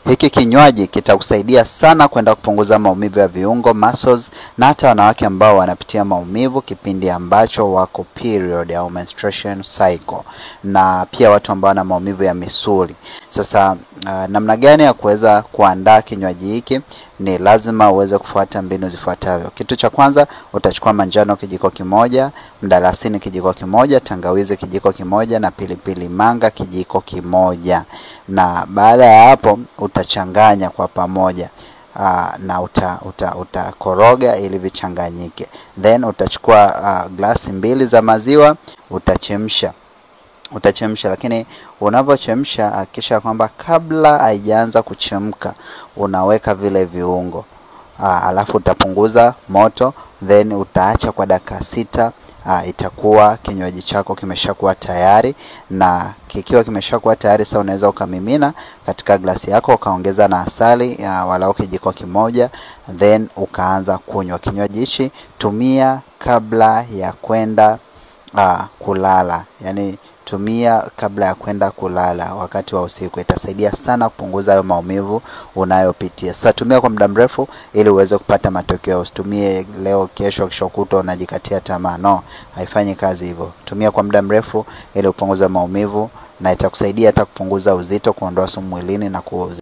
Hiki kinywaji kitakusaidia sana kwenda kupunguza maumivu ya viungo, muscles, na hata wanawake ambao wanapitia maumivu kipindi ambacho wako period au menstruation cycle, na pia watu ambao wana maumivu ya misuli. Sasa namna gani ya kuweza kuandaa kinywaji hiki? Ni lazima uweze kufuata mbinu zifuatavyo. Kitu cha kwanza, utachukua manjano kijiko kimoja, mdalasini kijiko kimoja, tangawizi kijiko kimoja na pilipili manga kijiko kimoja. Na baada ya hapo utachanganya kwa pamoja. Na utakoroga ili vichanganyike. Then utachukua glasi 2 za maziwa, utachemsha. Utachemsha, lakini unapochemsha hakikisha kwamba kabla haijaanza kuchemka unaweka vile viungo. Alafu utapunguza moto, then utaacha kwa dakika 6. Itakuwa kinywaji chako kimeshakuwa tayari, na kikiwa kimeshakuwa tayari sasa unaweza ukamimina katika glasi yako, ukaongeza na asali walau kijiko kimoja, then ukaanza kunywa. Kinywaji hichi tumia kabla ya kwenda kulala. Yani tumia kabla ya kwenda kulala wakati wa usiku, itasaidia sana kupunguza hayo maumivu unayopitia. Sasa tumia kwa muda mrefu ili uweze kupata matokeo. Usitumie leo, kesho, kesho kutwa unajikatia tamaa. No, haifanyi kazi hivyo. Tumia kwa muda mrefu ili upunguze maumivu, na itakusaidia hata kupunguza uzito, kuondoa sumu mwilini na kuoza.